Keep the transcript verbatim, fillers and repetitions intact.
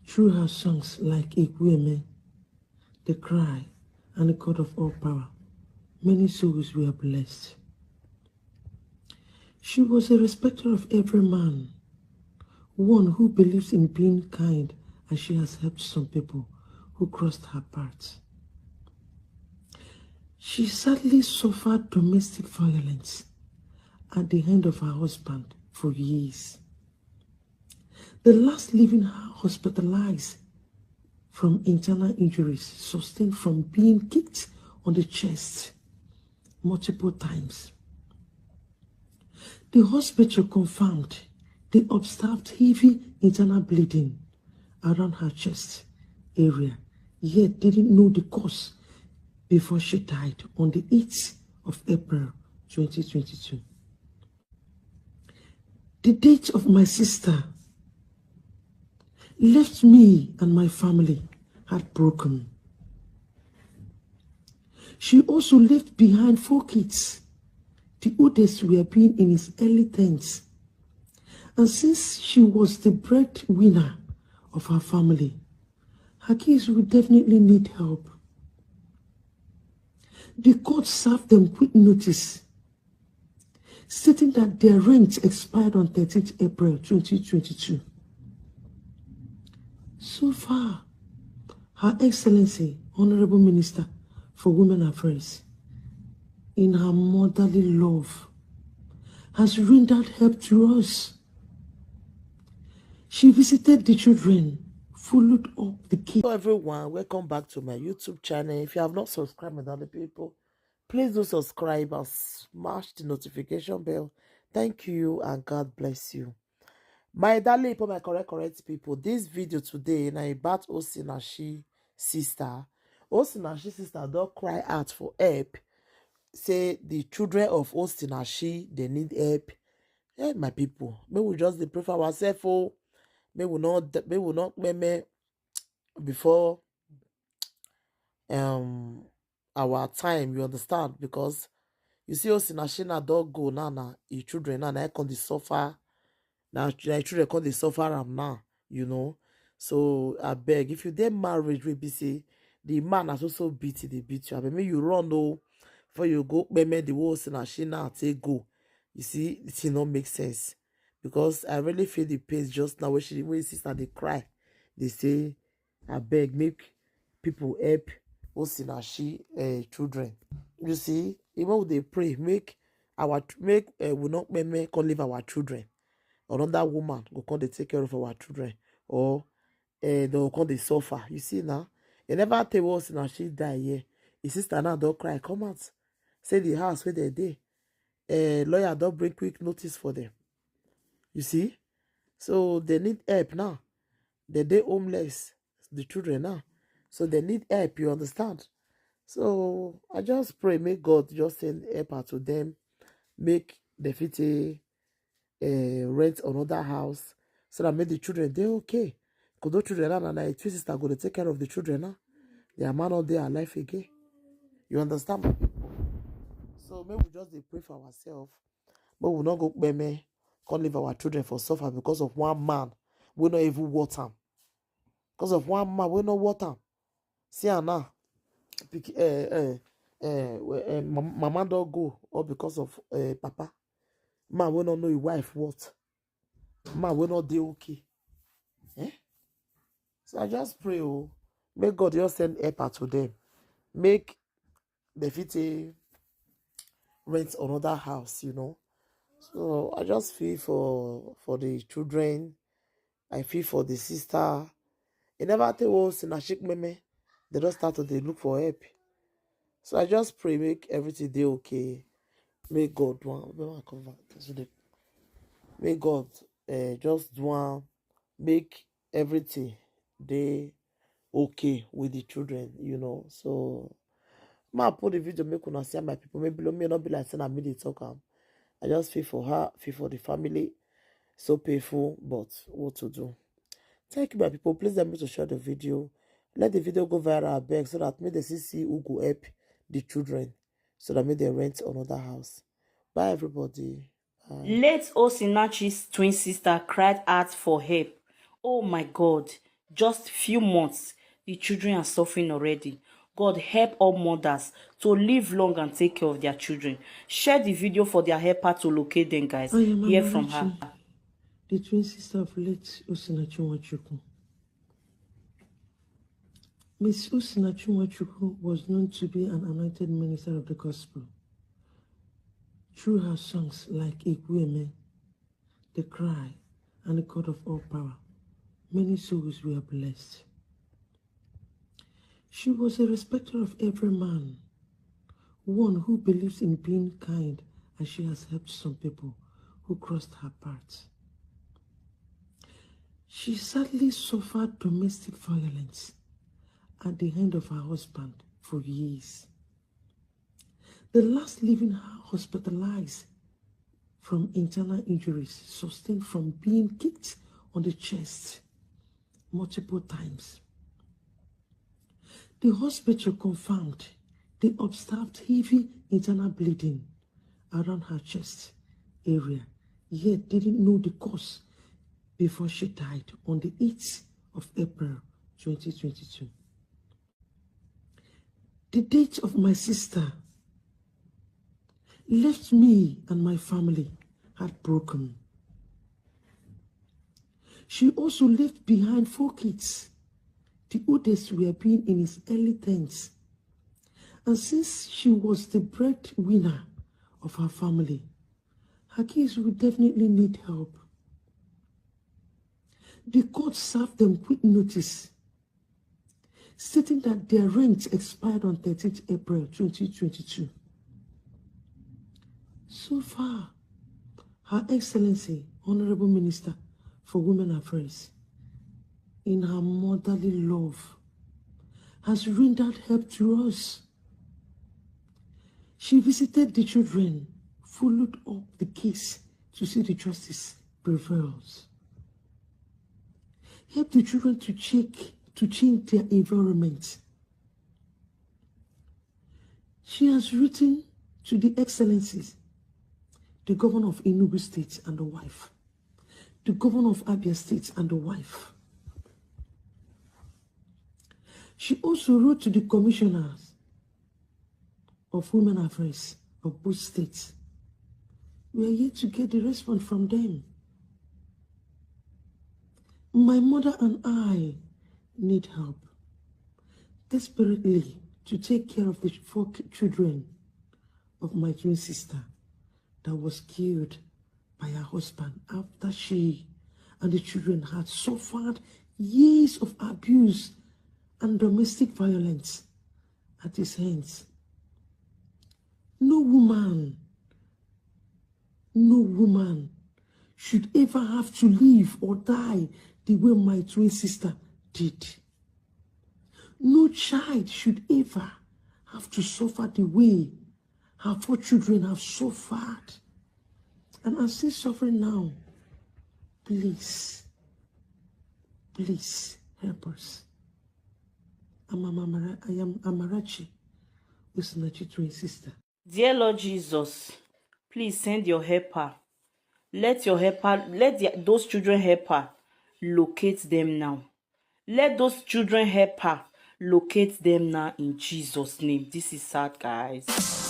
Through her songs like Igueme, The Cry, and The God of All Power, many souls were blessed. She was a respecter of every man, one who believes in being kind, as she has helped some people who crossed her path. She sadly suffered domestic violence at the hand of her husband for years. The last living hospitalized from internal injuries sustained from being kicked on the chest multiple times. The hospital confirmed they observed heavy internal bleeding around her chest area, yet didn't know the cause before she died on the eighth of April twenty twenty-two. The death of my sister left me and my family heartbroken. She also left behind four kids. The oldest were being in his early tens. And since she was the breadwinner of her family, her kids will definitely need help. The court served them quick notice, stating that their rent expired on thirteenth April twenty twenty-two. So far, Her Excellency, Honorable Minister for Women Affairs, in her motherly love, has rendered help to us. She visited the children, followed up the kids. Hello everyone, welcome back to my YouTube channel. If you have not subscribed, my darling people, please do subscribe and smash the notification bell. Thank you and God bless you. My darling people, my correct, correct people, this video today na about Osinachi sister. Osinachi sister don cry out for help. Say the children of Osinachi, they need help. Hey, my people, may we just dey pray for ourselves. Oh, may we not, may we not meme before um our time, you understand? Because you see, Osinachi na don go now, na him children now, na him come dey suffer. Na na him children come dey suffer am now, you know. So I beg, if you dey marriage wey be say the man na so so beat, e dey beat you, abeg make you run o, before you go meme the way Osinachi take go. You see, it no make sense, because I really feel the pain just now when she, when sister dey cry, dey say, "Abeg, make people help Osinachi eh, children." You see, even we dey pray, make our ch-, make eh, we not meme come leave our children. Another woman go come dey take care of our children, or eh, they go come dey suffer. You see now, e never tey wey Osinachi die here. His sister now don cry come out, say the house wey dem dey, eh, lawyer don bring quick notice for them. You see, so they need help now. They dey homeless, the children now, so they need help. You understand? So I just pray, make God just send helper to them, make dem fit eh, eh, rent another house, so that make the children dey okay. Cause those children now, na na him twin sister go dey take care of the children now. Their man no dey alive again. You understand, my people? So make we just dey pray for ourselves. Make we no go meme, come leave our children for suffer because of one man wey no even worth am. Because of one man wey no worth am. See am now. Pick, eh, eh, eh, we- eh, mam- mama don go all because of eh, papa. Man wey no know him wife worth. Man wey no dey okay. Eh? So I just pray, oh, make God just send helper to them. Make dem fit eh, rent another house, you know. So I just feel for for the children. I feel for the sister. E never tey wey Osinachi meme, they don start to dey look for help. So I just pray make everything dey okay. Make God do am. Make I come back. So the, make God eh, just do am. Make everything dey okay with the children, you know. So ma put the video, make una see am, my people. Maybe me no be like say na me dey talk am. I just feel for her, feel for the family. So painful, but what to do? Thank you, my people. Please help me to share the video. Let the video go viral, abeg, so that make dem see who go help the children, so that make dem rent another house. Bye, everybody. Bye. Late Osinachi's twin sister cried out for help. Oh my God. Just few months, the children are suffering already. God, help all mothers to live long and take care of their children. Share the video for their helper to locate them, guys. I am Hear from her. Amarachi, the twin sister of late Osinachi Nwachukwu. Miss Osinachi Nwachukwu was known to be an anointed minister of the gospel. Through her songs like Igweme, The Cry, and The God of All Power, many souls were blessed. She was a respecter of every man, one who believes in being kind, as she has helped some people who crossed her path. She sadly suffered domestic violence at the hand of her husband for years. The last living hospitalized from internal injuries sustained from being kicked on the chest multiple times. The hospital confirmed they observed heavy internal bleeding around her chest area, yet didn't know the cause before she died on the eighth of April twenty twenty-two. The death of my sister left me and my family heartbroken. She also left behind four kids. The oldest were being in his early tens. And since she was the breadwinner of her family, her kids will definitely need help. The court served them quick notice, stating that their rent expired on thirteenth April twenty twenty-two. So far, Her Excellency, Honorable Minister for Women Affairs, in her motherly love, has rendered help to us. She visited the children, followed up the case to see the justice prevails. Help the children to check, to change their environment. She has written to the Excellencies, the Governor of Enugu State and the wife, the Governor of Abia State and the wife. She also wrote to the commissioners of Women Affairs of both states. We are yet to get the response from them. My mother and I need help desperately to take care of the four ki-, children of my twin sister that was killed by her husband after she and the children had suffered years of abuse and domestic violence at his hands. No woman, no woman should ever have to live or die the way my twin sister did. No child should ever have to suffer the way her four children have suffered and are still suffering now. Please, please help us. I'm, I'm Amara-, I am Amarachi, Osinachi twin sister. Dear Lord Jesus, please send your helper. Let your helper, let the, those children helper locate them now. Let those children helper locate them now in Jesus' name. This is sad, guys.